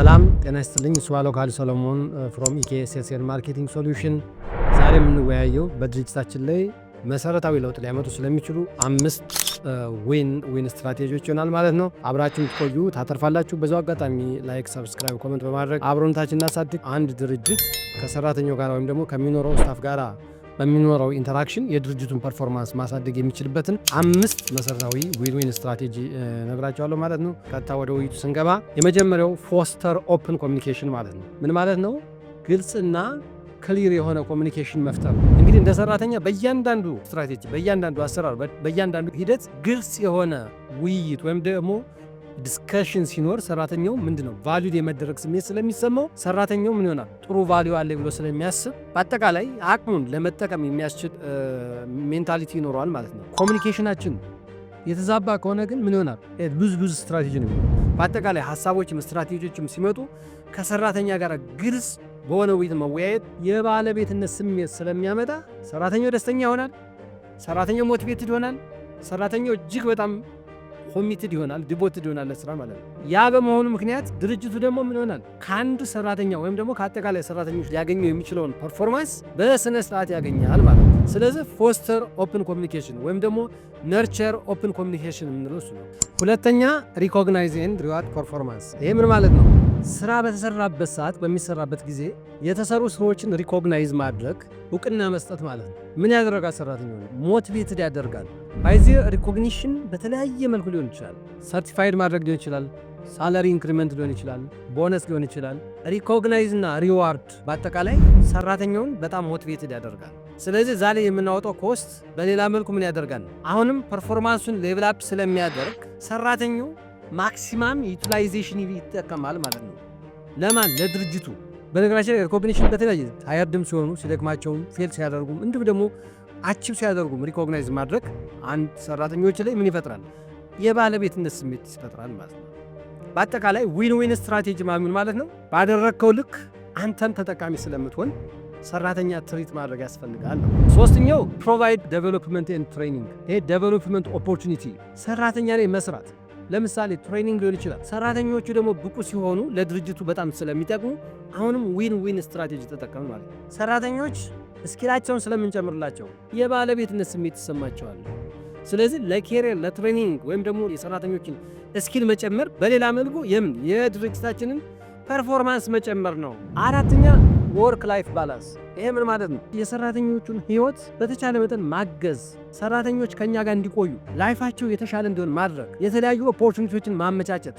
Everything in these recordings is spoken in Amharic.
ሰላም ጤና ይስጥልኝ። እሱባለው ካሉ ሰለሞን from EK Sales and Marketing Solution። ዛሬ የምንወያየው በድርጅታችን ላይ መሰረታዊ ለውጥ ሊያመጡ ስለሚችሉ አምስት win win ስትራቴጂዎች ይሆናል ማለት ነው። አብራችሁን ትቆዩ ታተርፋላችሁ። በዛው አጋጣሚ like፣ subscribe፣ comment በማድረግ አብሮነታችን እናሳድግ። አንድ ድርጅት ከሰራተኛው ጋር ወይም ደግሞ ከሚኖረው staff ጋር በሚኖረው interaction የድርጅቱን performance ማሳደግ የሚችልበትን አምስት መሰረታዊ win win strategy ነግራችኋለሁ ማለት ነው። ቀጥታ ወደ ውይይቱ ስንገባ የመጀመሪያው foster open communication ማለት ነው። ምን ማለት ነው? ግልጽና clear የሆነ communication መፍጠር ነው። እንግዲህ እንደ ሰራተኛ በእያንዳንዱ ስትራቴጂ፣ በእያንዳንዱ አሰራር፣ በእያንዳንዱ ሂደት ግልጽ የሆነ ውይይት ወይም ደግሞ discussion ሲኖር ሰራተኛው ምንድን ነው valued የመደረግ ስሜት ስለሚሰማው ሰራተኛው ምን ይሆናል፣ ጥሩ value አለ ብሎ ስለሚያስብ በአጠቃላይ አቅሙን ለመጠቀም የሚያስችል mentality ይኖረዋል ማለት ነው። Communication ኣችን የተዛባ ከሆነ ግን ምን ይሆናል? Lose lose strategy ነው። በአጠቃላይ ሀሳቦችም ስትራቴጂዎችም ሲመጡ ከሰራተኛ ጋር ግልጽ በሆነ ውይይት መወያየት የባለቤትነት ስሜት ስለሚያመጣ ሰራተኛው ደስተኛ ይሆናል። ሰራተኛው motivated ይሆናል። ሰራተኛው እጅግ በጣም committed ይሆናል፣ devoted ይሆናል ለስራ ማለት ነው። ያ በመሆኑ ምክንያት ድርጅቱ ደግሞ ምን ይሆናል? ከአንድ ሰራተኛ ወይም ደግሞ ከአጠቃላይ ሰራተኞች ሊያገኘው የሚችለውን performance በስነ ስርዓት ያገኛል ማለት ነው። ስለዚህ foster open communication ወይም ደግሞ nurture open communication የምንለው እሱ ነው። ሁለተኛ recognize and reward performance። ይሄ ምን ማለት ነው? ስራ በተሰራበት ሰዓት፣ በሚሰራበት ጊዜ የተሰሩ ስራዎችን recognize ማድረግ፣ እውቅና መስጠት ማለት ነው። ምን ያደርጋል? ሰራተኛው motivated ያደርጋል። By the way recognition በተለያየ መልኩ ሊሆን ይችላል። Certified ማድረግ ሊሆን ይችላል። Salary increment ሊሆን ይችላል። ቦነስ ሊሆን ይችላል። Recognize እና reward በአጠቃላይ ሰራተኛውን በጣም motivated ያደርጋል። ስለዚህ ዛሬ የምናወጣው cost በሌላ መልኩ ምን ያደርጋል? አሁንም performance ኡን level up ስለሚያደርግ ሰራተኛው maximum utilization ይጠቀማል ማለት ነው። ለማን? ለድርጅቱ። በነገራችን ላይ recognition በተለያየ tired ም ሲሆኑ፣ ሲደክማቸውም፣ fail ሲያደርጉም፣ እንዲሁም ደግሞ achieve ሲያደርጉም recognize ማድረግ አንድ ሰራተኞች ላይ ምን ይፈጥራል? የባለቤትነት ስሜት ይፈጥራል ማለት ነው። በአጠቃላይ win win strategy ምን ማለት ነው? ባደረግከው ልክ አንተም ተጠቃሚ ስለምትሆን ሰራተኛ treat ማድረግ ያስፈልጋል ነው። ሶስተኛው provide development and training። ይሄ development opportunity ሰራተኛ ላይ መስራት፣ ለምሳሌ training ሊሆን ይችላል። ሰራተኞቹ ደግሞ ብቁ ሲሆኑ ለድርጅቱ በጣም ስለሚጠቅሙ አሁንም win win strategy ተጠቀሙ ማለት ነው። ሰራተኞች skill ኣቸውን ስለምንጨምርላቸው የባለቤትነት ስሜት ይሰማቸዋል። ስለዚህ ለ career፣ ለ training ወይም ደግሞ የሰራተኞችን skill መጨመር በሌላ መልኩ የምን የድርጅታችንን performance መጨመር ነው። አራተኛ work life balance። ይሄ ምን ማለት ነው? የሰራተኞቹን ህይወት በተቻለ መጠን ማገዝ፣ ሰራተኞች ከኛ ጋር እንዲቆዩ፣ life ኣቸው የተሻለ እንዲሆን ማድረግ፣ የተለያዩ opportunity ዎችን ማመቻቸት፣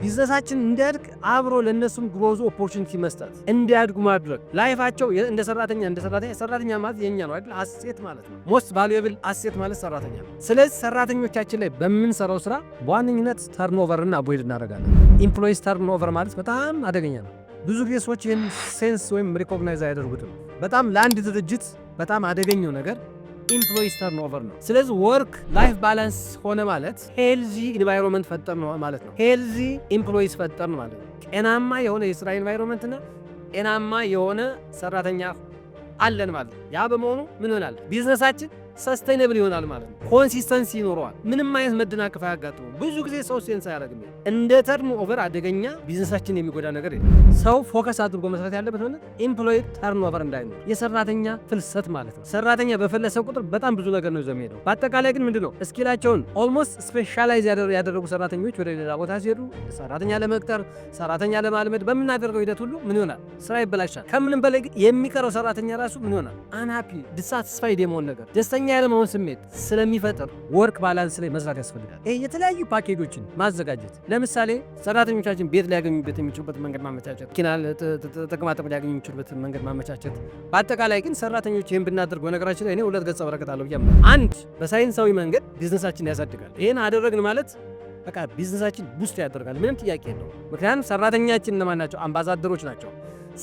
ቢዝነሳችን እንዲያድግ አብሮ ለእነሱም growth opportunity መስጠት፣ እንዲያድጉ ማድረግ፣ life ኣቸው እንደ ሰራተኛ፣ ሰራተኛ ማለት የኛ ነው አይደል? Asset ማለት ነው። Most valuable asset ማለት ሰራተኛ ነው። ስለዚህ ሰራተኞቻችን ላይ በምንሰራው ስራ በዋነኝነት turnover ን avoid እናደርጋለን። Employees turnover ማለት በጣም አደገኛ ነው። ብዙ ጊዜ ሰዎች ይህን sense ወይም recognize አያደርጉትም። በጣም ለአንድ ድርጅት በጣም አደገኛው ነገር employees turnover ነው። ስለዚህ work life balance ሆነ ማለት healthy environment ፈጠርን ማለት ነው። Healthy employees ፈጠርን ማለት ነው። ጤናማ የሆነ የስራ environment ና ጤናማ የሆነ ሰራተኛ አለን ማለት ነው። ያ በመሆኑ ምን ይሆናል? ቢዝነሳችን sustainable ይሆናል ማለት ነው። Consistency ይኖረዋል። ምንም አይነት መደናቀፍ አያጋጥመውም። ብዙ ጊዜ ሰው sense አያደርግም። እንደ turnover አደገኛ ቢዝነሳችን የሚጎዳ ነገር የለም። ሰው focus አድርጎ መስራት ያለበት ማለት employee turnover እንዳይኖር፣ የሰራተኛ ፍልሰት ማለት ነው። ሰራተኛ በፈለሰ ቁጥር በጣም ብዙ ነገር ነው ይዞ የሚሄደው። በአጠቃላይ ግን ምንድነው skill ኣቸውን almost specialize ያደረጉ ሰራተኞች ወደ ሌላ ቦታ ሲሄዱ ሰራተኛ ለመቅጠር፣ ሰራተኛ ለማልመድ በምናደርገው ሂደት ሁሉ ምን ይሆናል? ስራ ይበላሻል። ከምንም በላይ ግን የሚቀረው ሰራተኛ ራሱ ምን ይሆናል? Unhappy፣ dissatisfied የመሆን ነገር፣ ደስተኛ ያለመሆን ስሜት ስለሚፈጥር work balance ላይ መስራት ያስፈልጋል። ይሄ የተለያዩ ፓኬጆችን ማዘጋጀት፣ ለምሳሌ ሰራተኞቻችን ቤት ሊያገኙበት የሚችሉበት መንገድ ማመቻቸት፣ መኪና፣ ጥቅማጥቅም ሊያገኙ የሚችሉበት መንገድ ማመቻቸት። በአጠቃላይ ግን ሰራተኞች ይህን ብናደርግ፣ በነገራችን ላይ እኔ ሁለት ገጸ በረከት አለው ብዬ አምናለሁ። አንድ በሳይንሳዊ መንገድ ቢዝነሳችን ያሳድጋል። ይህን አደረግን ማለት በቃ ቢዝነሳችን boost ያደርጋል። ምንም ጥያቄ የለውም። ምክንያቱም ሰራተኛችን እነማን ናቸው? አምባሳደሮች ናቸው።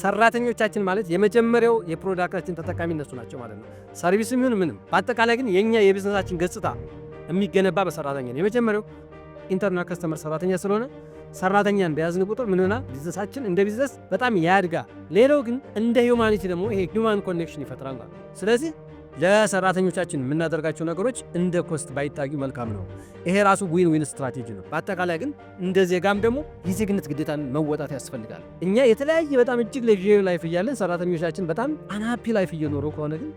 ሰራተኞቻችን ማለት የመጀመሪያው የ product ኣችን ተጠቃሚ እነሱ ናቸው ማለት ነው። Service ም ይሁን ምንም፣ በአጠቃላይ ግን የኛ የቢዝነሳችን ገጽታ የሚገነባ በሰራተኛ ነው። የመጀመሪያው internal customer ሰራተኛ ስለሆነ ሰራተኛን በያዝን ቁጥር ምን ይሆናል? ቢዝነሳችን እንደ ቢዝነስ በጣም ያድጋል። ሌላው ግን እንደ humanity ደግሞ ይሄ human connection ይፈጥራል ማለት ነው። ስለዚህ ለሰራተኞቻችን የምናደርጋቸው ነገሮች እንደ cost ባይታዩ መልካም ነው። ይሄ ራሱ win win strategy ነው። በአጠቃላይ ግን እንደ ዜጋም ደግሞ የዜግነት ግዴታን መወጣት ያስፈልጋል። እኛ የተለያየ በጣም እጅግ luxury life እያለን ሰራተኞቻችን በጣም unhappy life እየኖሩ ከሆነ ግን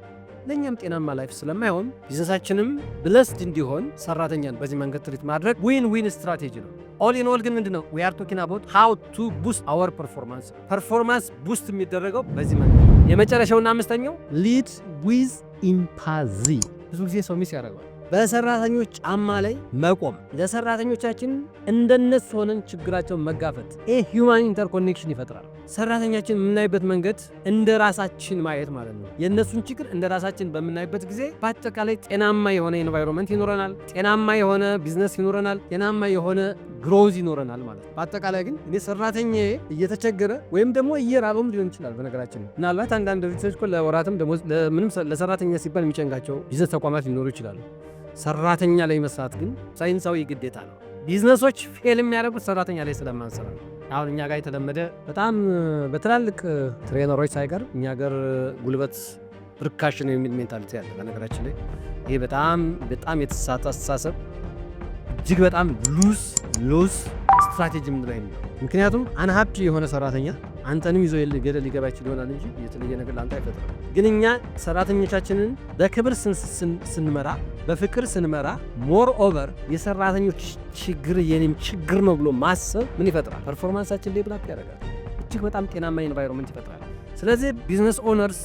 ለእኛም ጤናማ life ስለማይሆን ቢዝነሳችንም blessed እንዲሆን ሰራተኛን በዚህ መንገድ treat ማድረግ win win strategy ነው። All in all ግን ምንድን ነው? We are talking about how to boost our performance። Performance boost የሚደረገው በዚህ መንገድ። የመጨረሻውና አምስተኛው lead with empathy። ብዙ ጊዜ ሰው miss ያደርገዋል። በሰራተኞች ጫማ ላይ መቆም፣ ለሰራተኞቻችን እንደነሱ ሆነን ችግራቸውን መጋፈጥ፣ ይህ human interconnection ይፈጥራል። ሰራተኛችን የምናይበት መንገድ እንደ ራሳችን ማየት ማለት ነው። የእነሱን ችግር እንደ ራሳችን በምናይበት ጊዜ በአጠቃላይ ጤናማ የሆነ environment ይኖረናል፣ ጤናማ የሆነ ቢዝነስ ይኖረናል፣ ጤናማ የሆነ growth ይኖረናል ማለት ነው። በአጠቃላይ ግን እኔ ሰራተኛዬ እየተቸገረ ወይም ደግሞ እየራበውም ሊሆን ይችላል። በነገራችን ምናልባት አንዳንድ ድርጅቶች እኮ ለወራትም ምንም ለሰራተኛ ሲባል የሚጨንቃቸው ቢዝነስ ተቋማት ሊኖሩ ይችላሉ። ሰራተኛ ላይ መስራት ግን ሳይንሳዊ ግዴታ ነው። ቢዝነሶች fail የሚያደርጉት ሰራተኛ ላይ ስለማንሰራ ነው። አሁን እኛ ጋር የተለመደ በጣም በትላልቅ trainer ኦች ሳይቀር እኛ ጋር ጉልበት ርካሽ ነው የሚል mentality አለ። በነገራችን ላይ ይሄ በጣም በጣም የተሳሳተ አስተሳሰብ፣ እጅግ በጣም lose lose strategy የምንለው ነው። ምክንያቱም unhappy የሆነ ሰራተኛ አንተንም ይዞ ገደል ሊገባ ይችል ይሆናል እንጂ የተለየ ነገር ለአንተ አይፈጥርም። ግን እኛ ሰራተኞቻችንን በክብር ስንመራ፣ በፍቅር ስንመራ፣ moreover የሰራተኞች ችግር የኔም ችግር ነው ብሎ ማሰብ ምን ይፈጥራል? Performance ኣችን level up ያደርጋል። እጅግ በጣም ጤናማ environment ይፈጥራል። ስለዚህ business owners፣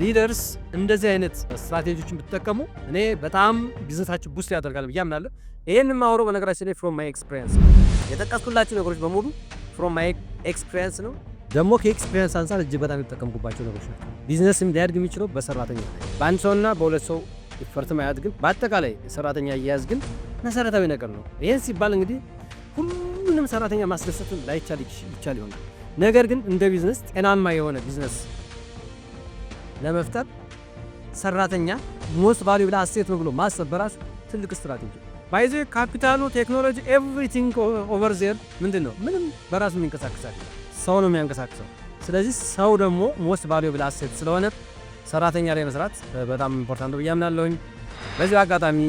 leaders እንደዚህ አይነት ስትራቴጂዎችን ብትጠቀሙ እኔ በጣም ቢዝነሳችሁ boost ያደርጋል ብዬ አምናለሁ። ይህን የማወራው በነገራችን ላይ from my experience፣ የጠቀስኩላችሁ ነገሮች በሙሉ from my experience ነው። ደግሞ ከ experience አንጻር እጅግ በጣም የተጠቀምኩባቸው ነገሮች ናቸው። ቢዝነስም ሊያድግ የሚችለው በሰራተኛ ላይ፣ በአንድ ሰውና በሁለት ሰው effort ም አያድግም። በአጠቃላይ ሰራተኛ አያያዝ ግን መሰረታዊ ነገር ነው። ይህን ሲባል እንግዲህ ሁሉንም ሰራተኛ ማስደሰትን ላይቻል ይቻል ይሆናል። ነገር ግን እንደ ቢዝነስ ጤናማ የሆነ ቢዝነስ ለመፍጠር ሰራተኛ most valuable asset ነው ብሎ ማሰብ በራሱ ትልቅ ስትራቴጂ። By the way፣ ካፒታሉ፣ ቴክኖሎጂ፣ everything over there ምንድን ነው? ምንም በራሱ የሚንቀሳቀሳል ሰው ነው የሚያንቀሳቅሰው። ስለዚህ ሰው ደግሞ most valuable asset ስለሆነ ሰራተኛ ላይ መስራት በጣም important ብዬ አምናለሁኝ። በዚህ አጋጣሚ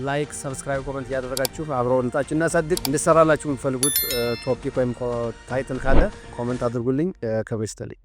like፣ subscribe፣ comment እያደረጋችሁ አብሮነታችን እናሳድግ። እንድሰራላችሁ የምትፈልጉት topic ወይም title ካለ comment አድርጉልኝ። ክብር ይስጥልኝ።